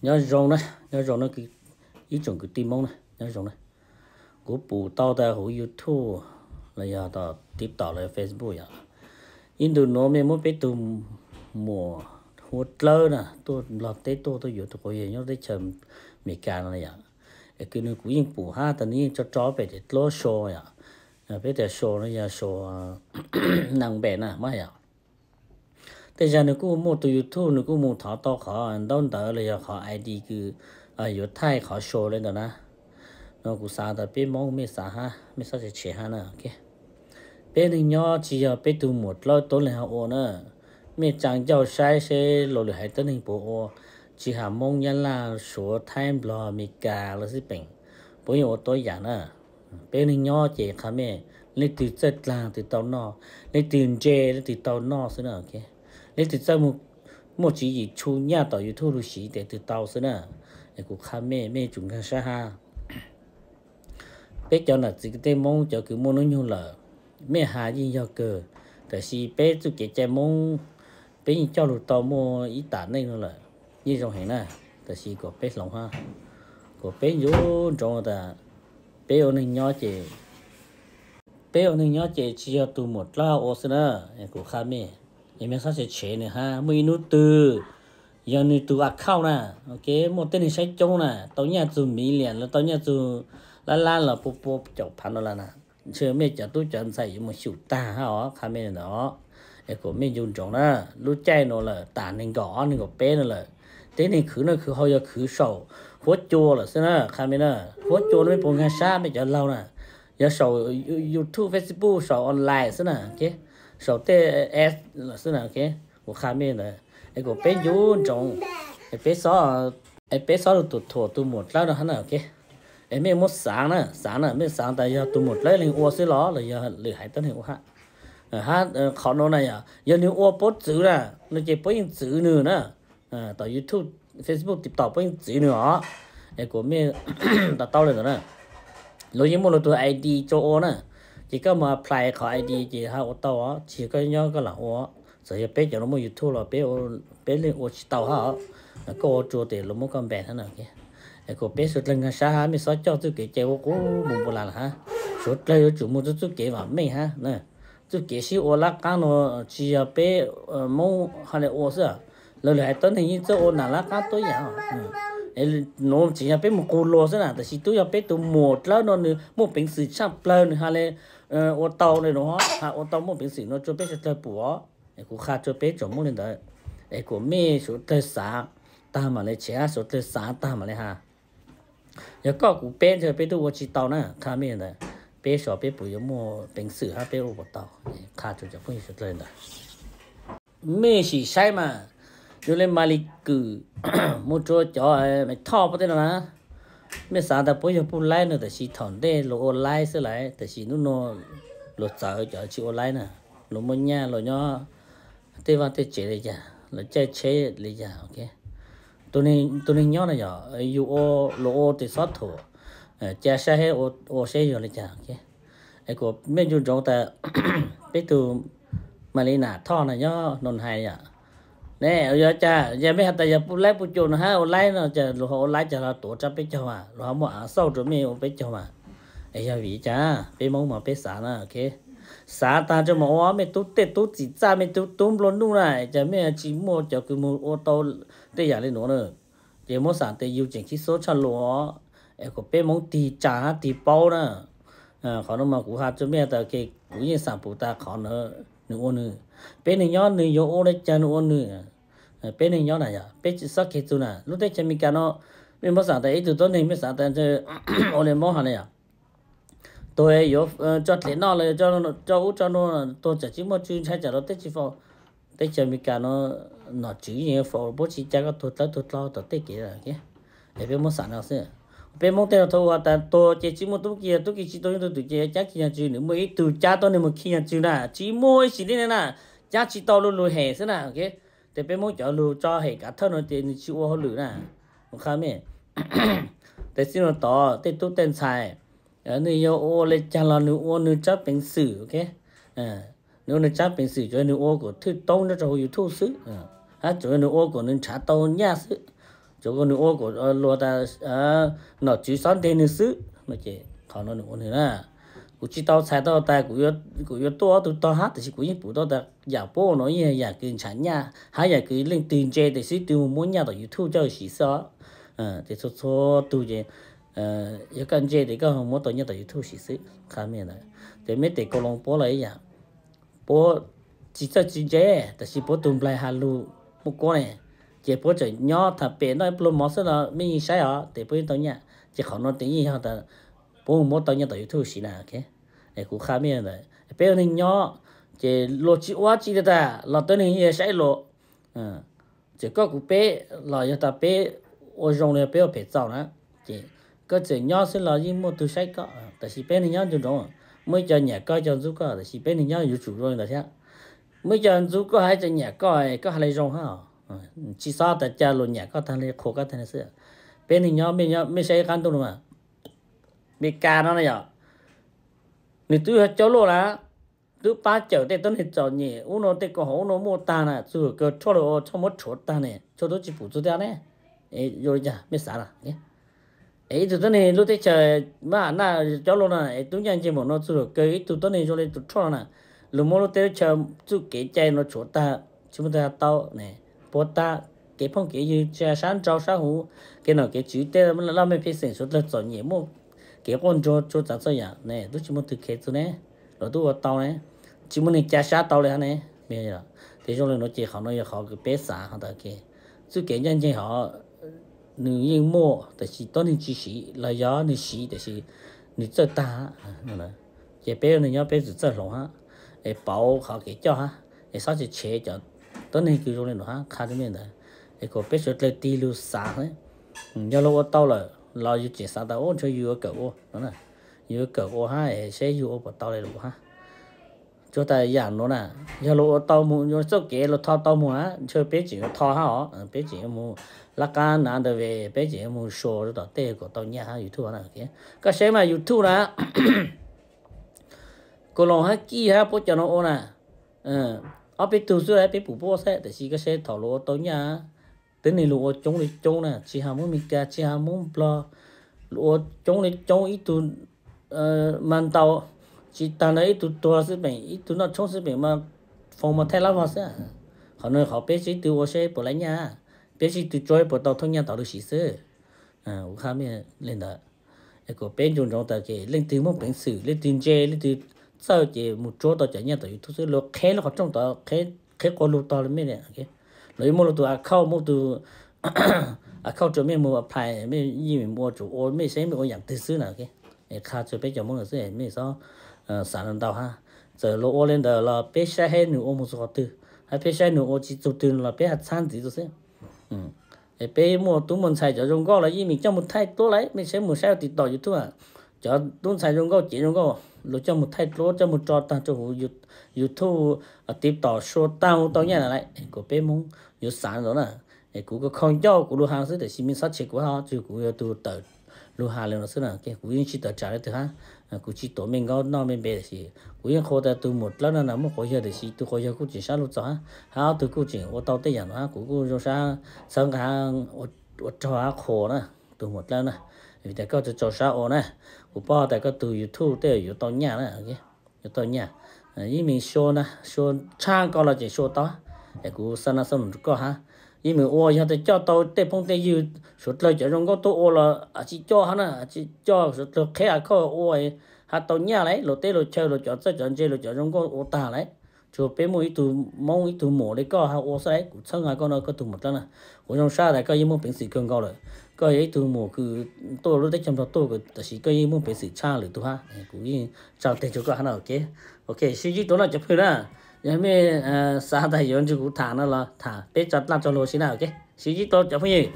Nyob zoo na, nyob zoo na, ib tsoom kwv tij Hmoob na, nyob zoo na. Kuv pum tau tas huv YouTube los yog TikTok los yog Facebook yom, ib ntu nuav mej muab peb tug muam Huab Dlawb na tuaj Nplog teb tuaj, tuaj yuav tus quas yawg nyob teb chaws Amelikas no yom. Es kws nws kuv yeej pum hab tas nws yeej tso tso pem tes dluab show yom. Peb tes show no yog show neeg npe na mas yom. Tej zag nws kuj muaj tus YouTube, nws kuj mus thov tau qhov ntaub ntawv los yog qhov ID kws yuav thaij qhov show le ntawd na. No kuv xav tas peb Hmoob mej xav hab, mej xob tshev tshev hab na. Peb neeg nyob tsis yog peb tug muam Dlawb tuab leeg ho ua na. Mej tsaa ncauj saib seb luas lwm haiv tuab neeg puas ua, tsis has Hmoob, Nyab Laj, Suav, Thaib, Nplog, Amelikas los xij peem, puab yeej ua tuab yam na. Peb neeg nyob ces qha mej, leej twg txawj dlaag twg tau noj, leej twg ntse leej twg tau noj xwb na. Leej twg txawj muaj tswv yim tshu nyaj tom YouTube lug siv tes twg tau xwb na. Es kuv qha mej, mej yuav tsum nkaag sab hab. Peb cov nam txiv kwv tij Hmoob cov kws muaj hnub nyoog lawm, mej has yeej yog kawg, tab sis peb txuj kev cai Hmoob, peb yeej coj lug tau muaj ib tam neej no lawm, yeej zoo heev na. Tab sis kom peb hloov hab, kom peb nco ntsoov tas peb ua neeg nyob ces, peb ua neeg nyob ces tsis yog tus muam Dlawb ua xwb na. Kuv qha mej, es mej xob tshev tshev nws hab. Muaj ib hnub twg yog nws tus account na, muaj tej neeg saib coob na, tau nyaj txug million los tau nyaj txug lab lab los pua pua caum phav dollar na, ntshe mej cov tub cov ntxhais yuav mus xyum tag hab os, qha mej ntawd. Es kom mej nco ntsoov na, lub caij nuav lawm tas neeg nkaum ob neeg nkaum peb no lawm, tej neeg khwv noj khwv haus yog khwv saum huab cua lawm xwb na, qha mej na. Huab cua no mej puas nkaag sab, mej cov laug na, yog saum YouTube, Facebook, saum online xwb na, saum tej app lawm xwb na. Kuv qha mej ntawd, es kom peb nco ntsoov, peb xob, es peb xob lug tus thuam tus muam Dlawb no hab na. Es mej muab xaav na, xaav na, mej xaav tas yog tus muam Dlawb leeg ua xwb los los yog lwm haiv tuab neeg ua hab. Hab qhov nuav na yog, yog nws ua puab txwv na, no ces puab yeej txwv nws na. Tom YouTube, Facebook, TikTok puab yeej txwv nws os. Es kom mej to taub le ntawd na. Luag yeej muaj luag tug ID tso ua na, ces koj mus apply qhov ID ces hab ua tau os, tsis yog koj nyob koj lam ua. Txawm yog peb cov no muaj YouTube los peb leej ua tsis tau hab os. Koj ua rua tes luag muab koj ban hab na. Es kom peb suav dlawg nkaag sab hab, mej xob coj txuj kev cai ua qub mus npua las lawm hab. Suav dlawg yuav tsum muaj txuj kev vam meej hab. Txuj kev sib ua lab qaab no tsis yog peb Moob hab le ua xwb. Luas lwm haiv tuab neeg yeej txawj ua nam lab qaab tuab yam. Nuav tsis yog peb mus qug luag xwb na, tab sis tub yog peb tus muam Dlawb no nws muaj peev xwm tshaj plawg nws hab le ua tau le nuav, hab ua tau muaj peev xwm no rua peb suav dlawg pum os. Es kuv qha rua peb tsoom Moob le ntawd, es kom mej suav dlawg xav tag mam le tshev, suav dlawg xav tag mam le has. Yog koj kuv peb ntshe peb tub ua tsis tau na, qha mej ntawd, peb so peb puas yuav muaj peev xwm hab peb ua puas tau. Qha rua cov phooj ywg suav dlawg ntawd. Mej sim saib mas, yog le Malis Kwm mus rua cov Maiv Thoj puab tej no na, mej xav tas puab yog puj laib no, tab sis thaum ntej luas ua laib xwb lawm, tab sis nub nua luas txawv cov tsis ua laib na, luas muaj nyaj luas nyob tej vaj tej tsev le caag, luas caij tsheb le caag. Tus neeg nyob na yog yug ua, luas ua tes xob thuam, ca saib seb ua seb yog le caag. Es kom mej nco ntsoov tas peb tug Malis Nam Thoj na nyob Noos Hais yom. Ne yog cas yog mej has tas yog puj laib puj cuam no hab ua laib no cas luas ho ua laib cas los tuav rab peb caug mas, luas ho muaj av xauj rua mej ua peb caug mas. Es yog vim cas peb Moob mas peb xav na, xav tag rua mas ua, mej tub tej tub txim txaj, mej tub tub nplua nuj na, cas mej tsis muaj cov kws mus ua tau tej yam le nuav na. Ces muab xaam tes yug tseem khib xub tshaj luas, es kom peb Moob tig tsaa hab tig paub na. Qhov no mas kuv has rua mej tas kuv yeej xaam pum tas qhov nws ua nws. Peb neeg nyob nws yuav ua le caag nws ua nws. Peb neeg nyob na yog peb tsi xob kheev txug na, lub teb chaws Amelikas no mej muab xaam tas ib tug tuab neeg mej xav tas ua le Moob has na yog tuag yuav tso dlem noj los tso ub tso nuav, tuag tsam tsis muaj tswv ntshai tsam luag teb tsis faus. Teb chaws Amelikas no nom tswv yeej faus, puab tsis ca koj tuag dlawb tuag dlo tom tej kev. Es peb muab xaam no xwb. Peb Moob tej no thaum ua tas tuag ces tsis muaj tub ki, tub ki tsis tau yog tug twm ces cab khi nyag tswv, nws muaj ib tug cab tuab neeg mus khi nyag tswv na, tsis muaj ib sim neej na, cab tsis tau, lug lug hem xwb na. Ces peb Moob cov lug tso hem kav thawj no ces nws tsis ua hauj lwm na. Ua qha mej, tes txij no tod tej tub tej ntxhais, nws yuav ua le caag los nws ua nws tsab peev xwm, ok. Nws ua nws tsab peev xwm, tsuav nws ua kom thwj toob nyob rau hauv YouTube xwb, hab tsuav nws ua kom nws nrhav tau nyaj xwb, Cov ko nws ua kom luag tas nom tswv xob nteg nws xwb no ces qhov no nws ua nws na. Kuv tsis tau txhais tau tas kuv yuav tuaj ob tug tog hab, tab sis kuv yeej pum tau tas yam puab ua no yeej yam kws ntshav nyaj hab yam kws leej twg ntse tes xib tw mus muab nyaj tom YouTube coj siv xwb os. Ces txhua txhua tug ces yog koj ntse tes koj muab tau nyaj tom YouTube siv xwb. Qha mej ntawd ces mej tes Kaus Loos puab los ib yam, puab tsis txawj tsis ntse, tab sis puab tus nplaig has lug muaj kuab ne, ces puab tseem nyob tham pem noj ib pluag mov xwb los mej yeej saib os, tes puab yeej tau nyaj. Ces qhov no tes yeej yog tas puab mus muab tau nyaj tom YouTube siv na. Kuv qha mej ntawd, peb ua neeg nyob ces luag tsis ua tsi li tas los tuab neeg yeej saib luag. Txawm koj kuv peb los yog tas peb ua zoo li peb ua phem txaus na, ces koj txawm nyob xwb los yeej muaj tug saib koj, tab sis peb neeg nyob nco ntsoov, muaj ib co nyam koj ib co ntxub koj, tab sis peb neeg nyob yuav tsum zoo li ntawd thiab. Muaj ib co ntxub koj hab ib co nyam koj, koj hais li zoo hab, tsis xob tas cas luag nyam koj tag li qhuas koj tag li xwb. Peb neeg nyob, mej saib ib qab ntuj no mas, Meskas no na yom, nws twb yog coj luaj na, twb pab cawm tej tuab neeg txom nyem ub no, tej koom haum ub no muaj tag na, txug kaw rhuaj los ua txhob muab rhuav tag ne, txhua tub tsis pum txug tiag ne. Zoo li cas mej xav na? Es ib tug tuab neeg lub teb chaws mab naj coj luaj no es tub nyaj nce mus no txug kaw ib tug tuab neeg zoo li tus rhuaj no na, luag muab lub teb lub chaw txuj kev cai no tshuav tag, tsis muaj tug has tau ne, puas tag. Kev phooj kev ywg tsis hais sab nraud sab huv, kev nom kev tswv tej laj mej pej xeem suav dlawg txom nyem muaj kev quaj ntsuag txhua tsav txhua yam ne, tub tsis muaj tug kheev txug ne, luag tub ua tau ne, tsis muaj neeg ca sab tau li hab ne. Ces zoo li no ces qhov no yog qhov kws peb xav ho tas ke, txuj kev ncaj ncees hov nws yeej muaj tab sis tuab neeg tsis siv los yog nws siv tab sis nws txawj tag. Ces peb ua neeg nyob peb txawm txawj hloov hab, es pauv qhov kev coj hab, es xob tshev tshev cov tuab neeg kws zoo li no hab, qha rau mej ntawd, es kom peb suav dlawg tig lug xav. Yog luag ua tau lawm los yus tseem xav tas ub ntshe yus yuav kawm ua no na, yus yuav kawm ua hab es seb yus ua puas tau li lawm hab. Tsuas tas yam nuav na, yog luag ua tau mus, yuav txoj kev luag tho tau mus na, ntshe peb tseem yuav tho hab os, peb tseem yuav mus lab qab nav ntawd ve, peb tseem yuav mus sua rau tom tej kom tau nyaj hab YouTube na. Koj saib mas YouTube na, Kaus Loos hab Kij hab puab cov no ua na, ob peb tug xwb peb pum puab xwb, tab sis koj saib thaum luag ua tau nyaj, twb neeg luag ua coob li coob na, tsis has Moob Meskas tsis has Moob Nplog, luag ua coob li coob, ib tug mas ntau, tsis tag ntawd ib tug tuag xwb peem, ib tug noj tshoob xwb peem mas foom mas thaij lab vog xwb. Qhov no qhov peb sib tw ua seb puas lab nyaj, peb sib tw tsuab puas tau thooj nyaj tom lub siv xwb. Kuv qha mej li ntawd, es kom peb nco ntsoov tas ke leej twg muaj peev xwm, leej twg ntse, leej twg txawj ces mus tsuab tau cov nyaj tom YouTube xwb, luag qheb lub qhov rooj tod, qheb qua lug tog li mej. Luag yeej muaj lug tug account, muaj tug account rua mej mus apply, mej yeej mus ua, tsuas ua mej saib mej ua yaam twg xwb na. Es qha rua peb cov Moob ntawd xwb, mej xob xav ntau hab. Txawm luag ua li ntawd los peb saib seb nws ua mus txug qhov twg, hab peb saib nws ua tsis txug twg los peb has txhab ntxiv txug xwb. Es peb muaj tub muaj ntxhais cov zoo nkauj los yeej meem coj mus thaij tuab lawm, mej saib mus saib ua tim tom YouTube, cov tub ntxhais zoo nkauj cev zoo nkauj luag coj mus thaij tuab coj mus tso tag rua huv YouTube, TikTok sua tag hu tau nyaj lawm. Kom peb Moob yuav xav ntawd na. Es kuv kho ncauj kuv lug has xwb, tab sis mej xob tshev kuv hab, tsuas kuv yog tug tawm lug has li no xwb na. Kuv yeej tsis tawm tsam leej twg hab, kuv tsis tuam mej nkaub noj mej npe, tab sis kuv yeej qhuas tas tug muam dlawb no na muaj quas yawg, tab sis tug quas yawg kuj tseem sab lug txaus hab, hab ob tug kuj tseem ua tau tej yaam no hab, kuv kuj zoo sab txhawb nqa ua rog hab qhuas na, tug muam dlawb na. Vim tas koj tsaug sab ua na, kuv paub tas koj tug YouTube tej yuav tau nyaj na, yuav tau nyaj. Yeej meem sua na, sua tshaj koj los tseem sua tau, es kuv xa na xa num rau koj hab. Yeej meem ua, yog tas coj tau tej phooj tej ywg suav dlawg cov zoo nkauj tuaj ua los tsis coj hab na, tsis coj, suav dlawg qheb account ua, has tau nyaj lawm, luag teb luag chaw luag cov txawj cov ntse luag cov zoo nkauj ua tag lawm. Tsuas peb muaj ib tug Moob ib tug muam li koj has ua xwb, kuv txhawb nqa koj no koj tug muam dlawb na. Kuv zoo sab tas koj yeej muaj peev xwm kawg nkaus lawm, koj yog ib tug muam kws tuaj lub teb chaws Nplog tuaj, tab sis koj yeej muaj peev xwm tshaj lwm tug hab, kuv yeej tsaa teg rua koj hab na. Ok, sib ntsib rua no cov phooj ywg na, yog mej xav tas yuav nrug kuv tham no los tham peb tsa dlaj tsa luag si na. Ok, sib ntsib rua cov phooj ywg.